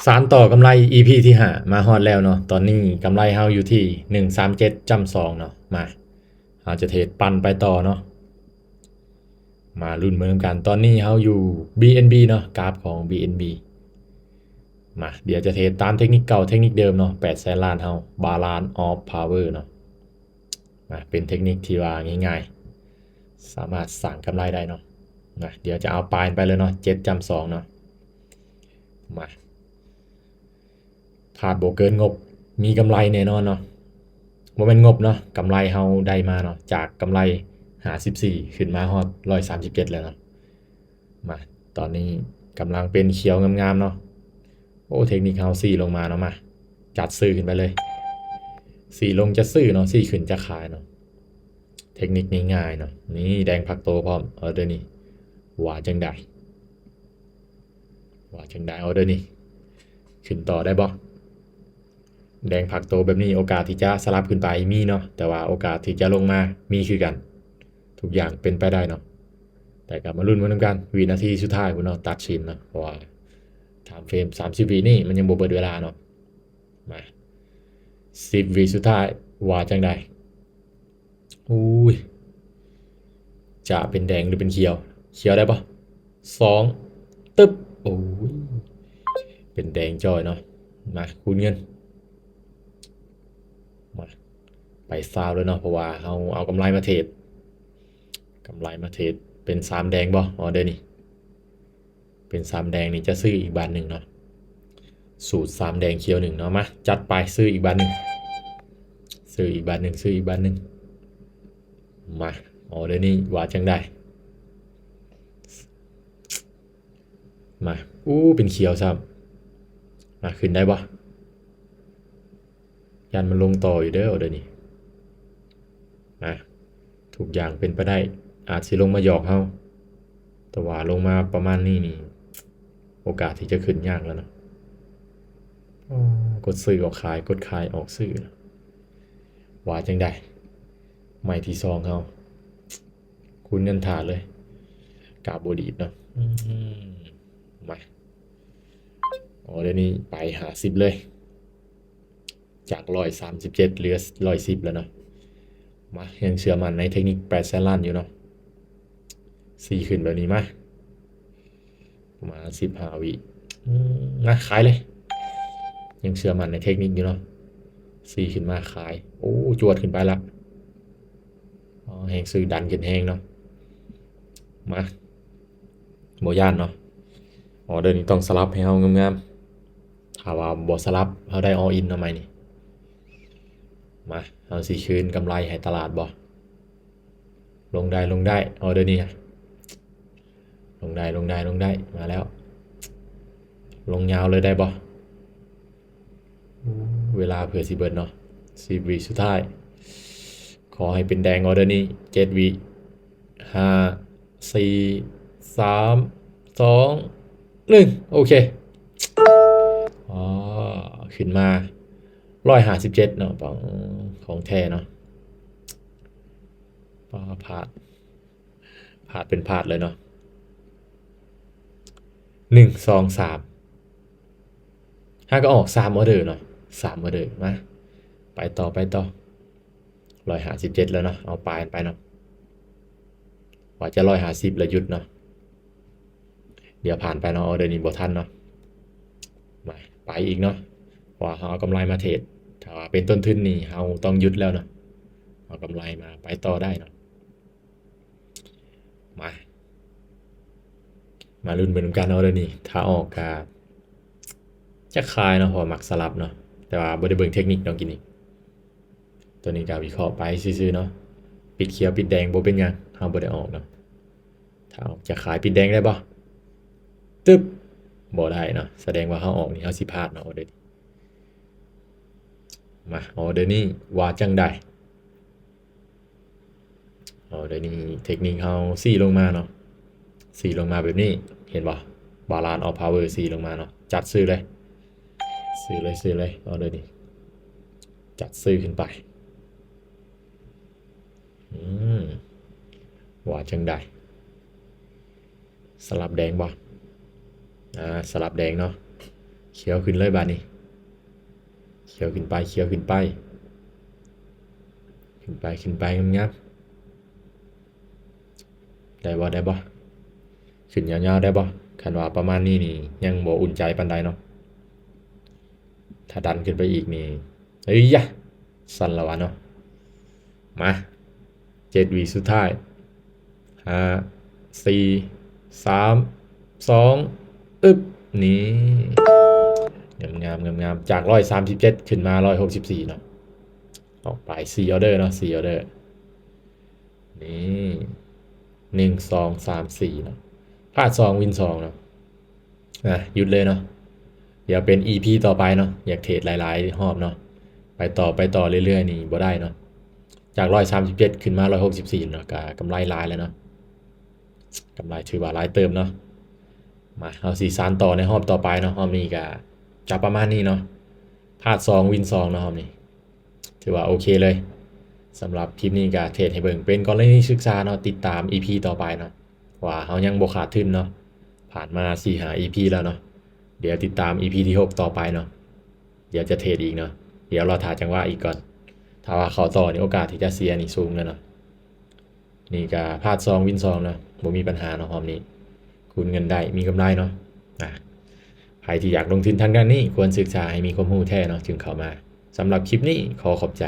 ສານຕໍ່ກຳໄລ ອີພີທີຫ້າ ມາຮອດແລ້ວເນາະ. ຕອນນີ້ກຳໄລເຮົາຢູ່ທີ່ໜຶ່ງສາມເຈັດຈ້ຳສອງເນາະ. ມາ ເຮົາຈະເທຣດປັ່ນໄປຕໍ່ເນາະ. ມາລຸ້ນເບິ່ງນຳກັນ. ຕອນນີ້ເຮົາຢູ່ ບີເອັນບີ ເນາະ, ກາຟຂອງ ບີເອັນບີ. ມາ ດຽວຈະເທຣດຕາມເທັກນິກເກົ່າເທັກນິກເດີມເນາະ, ແປດແສນລ້ານເຮົາ Balance of Power ເນາະ. ມາ ເປັນເທັກນິກທີ່ວ່າງ່າຍໆ ສາມາດສ້າງກຳໄລໄດ້ເນາະ. ມາ ດຽວຈະເອົາປາຍໄປເລີຍເນາະ, ເຈັດຈ້ຳສອງເນາະ. ມາ ພາດບໍ່ເກີນງົບ ມີກຳໄລແນ່ນອນເນາະ. ບໍ່ແມ່ນງົບເນາະ, ກຳໄລເຮົາໄດ້ມາເນາະ, ຈາກກຳໄລຫ້າສິບສີ່ ຂຶ້ນມາຮອດຮ້ອຍສາມສິບເຈັດແລ້ວເນາະ. ມາ ຕອນນີ້ກຳລັງເປັນຂຽວງາມໆເນາະ. ໂອ້ ເທັກນິກເຮົາຊີ້ລົງມາເນາະ, ມາ ຈັດຊື້ຂຶ້ນໄປເລີຍ. ຊີ້ລົງຈັດຊື້ເນາະ, ຊີ້ຂຶ້ນຈັດຂາຍເນາະ. ເທັກນິກງ່າຍໆເນາະ. ນີ້ແດງພັກໂຕພ້ອມ ອໍເດີນີ້. ວ່າຈັ່ງໃດ? ວ່າຈັ່ງໃດ ອໍເດີນີ້? ຂຶ້ນຕໍ່ໄດ້ບໍ່? ແດງພັກໂຕແບບນີ້ ໂອກາດທີ່ຈະສະຫຼັບຂຶ້ນໄປມີເນາະ, ແຕ່ວ່າໂອກາດທີ່ຈະລົງມາມີຄືກັນ. ທຸກຢ່າງເປັນໄປໄດ້ເນາະ, ແຕ່ກໍມາລຸ້ນເບິ່ງນຳກັນ ວິນາທີສຸດທ້າຍພຸ້ນເນາະ ຕັດສິນເນາະ, ເພາະວ່າທາມເຟຣມສາມສິບວິນີ້ມັນຍັງບໍ່ເບິດເວລາເນາະ. ມາ ສິບວິສຸດທ້າຍ ວ່າຈັ່ງໃດ? ອູ້ຍ ຈະເປັນແດງຫຼືເປັນຂຽວ? ຂຽວໄດ້ບໍ່? ສອງ ຕຶບ ໂອ້ຍ ເປັນແດງຈ້ອຍເນາະ. ມາ ຄູນເງິນ ມາ ໄປຊາວເລີຍເນາະ, ເພາະວ່າເຮົາເອົາກຳໄລມາເທຣດ ກຳໄລມາເທຣດ ເປັນສາມແດງບໍ່ ອໍເດີນີ້? ເປັນສາມແດງນີ້ຈະຊື້ອີກບາດໜຶ່ງເນາະ, ສູດສາມແດງຂຽວໜຶ່ງເນາະ. ມາ ຈັດໄປ ຊື້ອີກບາດໜຶ່ງ ຊື້ອີກບາດໜຶ່ງ ຊື້ອີກບາດໜຶ່ງ. ມາ ອໍເດີນີ້ວ່າຈັ່ງໃດ? ມາ ອູ້ ເປັນຂຽວຊ້ຳ. ມາ ຂຶ້ນໄດ້ບໍ່? ຢ້ານມັນລົງຕໍ່ຢູ່ເດີ ອໍເດີນີ້. ນະ ທຸກຢ່າງເປັນໄປໄດ້, ອາດຊິລົງມາຫຍອກເຮົາ, ແຕ່ວ່າລົງມາປະມານນີ້ນີ້ ໂອກາດທີ່ຈະຂຶ້ນຍາກແລ້ວເນາະ. ອໍ ກົດຊື້ອອກຂາຍ, ກົດຂາຍອອກຊື້. ວ່າຈັ່ງໃດ? ໄມ້ທີສອງເຮົາ ຄູນເງິນຖ້າເລີຍ, ກາບບໍ່ດີດເນາະ. ອືມ ມາ ອໍເດີນີ້ໄປຫ້າສິບເລີຍ, ຈາກຮ້ອຍສາມສິບເຈັດເຫຼືອຮ້ອຍສິບແລ້ວເນາະ. ມາ ຍັງເຊື່ອໝັ້ນໃນເທັກນິກແປດແສນລ້ານຢູ່ເນາະ. ຊີ້ຂຶ້ນແບບນີ້ ມາ ປະມານສິບຫ້າວິ. ອືມ ມາ ຂາຍເລີຍ, ຍັງເຊື່ອໝັ້ນໃນເທັກນິກຢູ່ເນາະ. ຊີ້ຂຶ້ນມາຂາຍ. ໂອ້ ຈວດຂຶ້ນໄປລະ. ອໍ ແຮງຊື້ດັນຂຶ້ນແຮງເນາະ. ມາ ບໍ່ຢ້ານເນາະ. ອໍເດີນີ້ຕ້ອງສະຫຼັບໃຫ້ເຮົາງາມໆ, ຖ້າວ່າບໍ່ສະຫຼັບ ເຮົາໄດ້ all in ເນາະ ໄມ້ນີ້. ມາ ເຮົາຊິຄືນກຳໄລໃຫ້ຕະຫຼາດບໍ່? ລົງໄດ້ ລົງໄດ້ ອໍເດີນີ້. ລົງໄດ້ ລົງໄດ້ ລົງໄດ້. ມາແລ້ວ ລົງຍາວເລີຍໄດ້ບໍ່? ເວລາເກືອບຊິເບິດເນາະ, ສິບວິສຸດທ້າຍ. ຂໍໃຫ້ເປັນແດງ ອໍເດີນີ້. ເຈັດວິ. ຫ້າ ສີ່ ສາມ ສອງ ໜຶ່ງ. ໂອເຄ. ອໍ ຂຶ້ນມາ ຮ້ອຍຫ້າສິບເຈັດເນາະ. ປາ ຂອງແທ້ເນາະ. ປາ ພາດ ພາດເປັນພາດເລີຍເນາະ. ໜຶ່ງ ສອງ ສາມ ຫາກໍອອກສາມອໍເດີເນາະ, ສາມອໍເດີ. ມາ ໄປຕໍ່ ໄປຕໍ່. ຮ້ອຍຫ້າສິບເຈັດແລ້ວເນາະ, ເອົາປາຍໄປເນາະ. ວ່າຈະຮ້ອຍຫ້າສິບແລ້ວຢຸດເນາະ. ດຽວຜ່ານໄປເນາະ, ອໍເດີນີ້ບໍ່ທັນເນາະ. ມາ ໄປອີກເນາະ, ເພາະວ່າເຮົາເອົາກຳໄລມາເທຣດ. ຖ້າວ່າເປັນຕົ້ນທຶນນີ້ ເຮົາຕ້ອງຢຸດແລ້ວເນາະ, ເອົາກຳໄລມາໄປຕໍ່ໄດ້ເນາະ. ມາ ມາລຸ້ນເບິ່ງນຳກັນເນາະເດີນີ້. ຖ້າອອກກະຈະຂາຍເນາະ, ເພາະວ່າມັກສະຫຼັບເນາະ, ແຕ່ວ່າບໍ່ໄດ້ເບິ່ງເທັກນິກເນາະ ກິນນີ້. ຕົວນີ້ກະວິເຄາະໄປຊື່ໆເນາະ, ປິດຂຽວປິດແດງບໍ່ເປັນຫຍັງ, ເຮົາບໍ່ໄດ້ອອກເນາະ. ຖ້າອອກຈະຂາຍປິດແດງໄດ້ບໍ່? ຕຶບ ບໍ່ໄດ້ເນາະ, ສະແດງວ່າເຮົາອອກນີ້ເຮົາຊິພາດເນາະ ອໍເດີນີ້. ມາ ອໍເດີນີ້ວ່າຈັ່ງໃດ? ອໍເດີນີ້ເທັກນິກເຮົາຊີ້ລົງມາເນາະ, ຊີ້ລົງມາແບບນີ້ ເຫັນບໍ່? Balance of Power ຊີ້ລົງມາເນາະ, ຈັດຊື້ເລີຍ ຊື້ເລີຍ ຊື້ເລີຍ ອໍເດີນີ້ ຈັດຊື້ຂຶ້ນໄປ. ອືມ ວ່າຈັ່ງໃດ? ສະຫຼັບແດງບໍ່? ອ່າ ສະຫຼັບແດງເນາະ, ຂຽວຂຶ້ນເລີຍບາດນີ້ ຂຽວຂຶ້ນໄປ ຂຽວຂຶ້ນໄປ ຂຶ້ນໄປ ຂຶ້ນໄປງາມໆ ໄດ້ບໍ່ ໄດ້ບໍ່ ຂຶ້ນຍາວໆ ໄດ້ບໍ່? ຄັນວ່າປະມານນີ້ນີ້ ຍັງບໍ່ອຸ່ນໃຈປານໃດເນາະ ຖ້າດັນຂຶ້ນໄປອີກນີ້ ເອີຍຍະ ສັ່ນລະວະເນາະ ມາ ເຈັດວິສຸດທ້າຍ ຫ້າ ສີ່ ສາມ ສອງ ອຶບ ນີ້ ງາມໆ ງາມໆ ຈາກຮ້ອຍສາມສິບເຈັດ ຂຶ້ນມາຮ້ອຍຫົກສິບສີ່ເນາະ ອອກໄປສີ່ອອເດີເນາະ ສີ່ອອເດີ ນີ້ ໜຶ່ງ ສອງ ສາມ ສີ່ເນາະ ພາດສອງວິນສອງເນາະ ອ່ະ ຢຸດເລີຍເນາະ ດຽວເປັນອີພີຕໍ່ໄປເນາະ ຢາກເທຣດຫຼາຍໆຮອບເນາະ ໄປຕໍ່ ໄປຕໍ່ເລື້ອຍໆນີ້ບໍ່ໄດ້ເນາະ ຈາກຮ້ອຍສາມສິບເຈັດ ຂຶ້ນມາຮ້ອຍຫົກສິບສີ່ເນາະ ກະກຳໄລຫຼາຍແລ້ວເນາະ ກຳໄລຖືວ່າຫຼາຍເຕີບເນາະ ມາ ເຮົາຊິສານຕໍ່ໃນຮອບຕໍ່ໄປເນາະ ຮອບນີ້ກະຈະປະມານນີ້ເນາະ ພາດສອງວິນສອງເນາະ ຮອບນີ້ ຖືວ່າໂອເຄເລີຍ ສຳລັບຄລິບນີ້ກະເທຣດໃຫ້ເບິ່ງເປັນກໍລະນີສຶກສາເນາະ ຕິດຕາມອີພີຕໍ່ໄປເນາະ ເພາະວ່າເຮົາຍັງບໍ່ຂາດທຶນເນາະ ຜ່ານມາສີ່ຫ້າອີພີແລ້ວເນາະ ດຽວຕິດຕາມອີພີທີຫົກຕໍ່ໄປເນາະ ດຽວຈະເທຣດອີກເນາະ ດຽວລໍຖ້າຈັງຫວະອີກກ່ອນ ຖ້າວ່າເຂົ້າຕໍ່ນີ້ໂອກາດທີ່ຈະເສຍນີ້ສູງແລ້ວເນາະ ນີ້ກະພາດສອງວິນສອງເນາະ ບໍ່ມີບັນຫາເນາະ ຮອບນີ້ຄູນເງິນໄດ້ ມີກຳໄລເນາະ ອ່າ ໃຜທີ່ຢາກລົງທຶນທາງດ້ານນີ້ ຄວນສຶກສາໃຫ້ມີຄວາມຮູ້ແທ້ເນາະ ຈຶ່ງເຂົ້າມາ ສຳລັບຄລິບນີ້ ຂໍຂອບໃຈ.